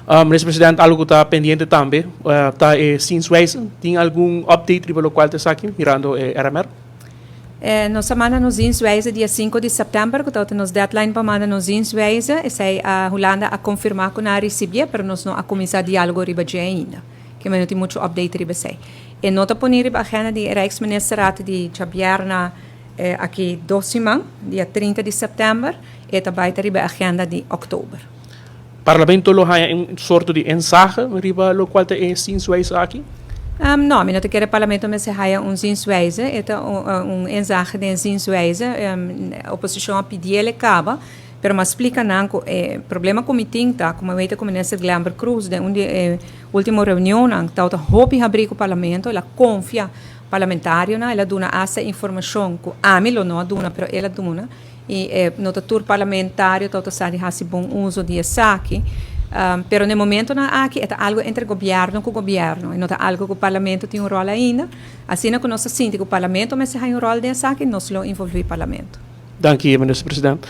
Minister President, algo ku ta pendiente tambe ta e zienswijze. Tin algun update riba lokual ta esaki mirando e RMR? Nos a manda nos zienswijze dia sinku di sèptèmber ku tabata nos deadline pa manda nos zienswijze. Esei Hulanda a konfirmá ku nan a risibié pero nos no a kuminsá diálogo riba dje ainda. Ke men no tin muchu update riba esei. E no ta poni riba agenda di e Rijksministerraad di djabièrna aki dos siman, dia 30 di sèptèmber. E ta bai ta riba e agenda di òktober. Parlamento lo haña un sorto di ensahe riba lokual ta e zienswijze aki? No, mi no ta kere Parlamento mester haña un zienswijze. E ta un ensahe den zienswijze. Oposishon a pidiel e kaba, pero mi a splika nan ku e problema ku mi tin ta ku mi weta ku Minister Glenbert Croes den un di e ultimo reunionnan tabata hopi habrí ku Parlamento. El a konfia parlamentarionan, el a duna asta informashon ku ami lo no a duna, pero el a duna. I e no ta tur parlamentario tabata sa di hasi bon uso di esaki. Pero na e momentonan aki e ta algo entre gobièrnu ku gobièrnu. E no ta algo ku parlamento tin un ròl ainda. Asina ku nos ta sinti ku parlamento mester haña un ròl den esaki, nos lo involví parlamento. Danki, Minister President.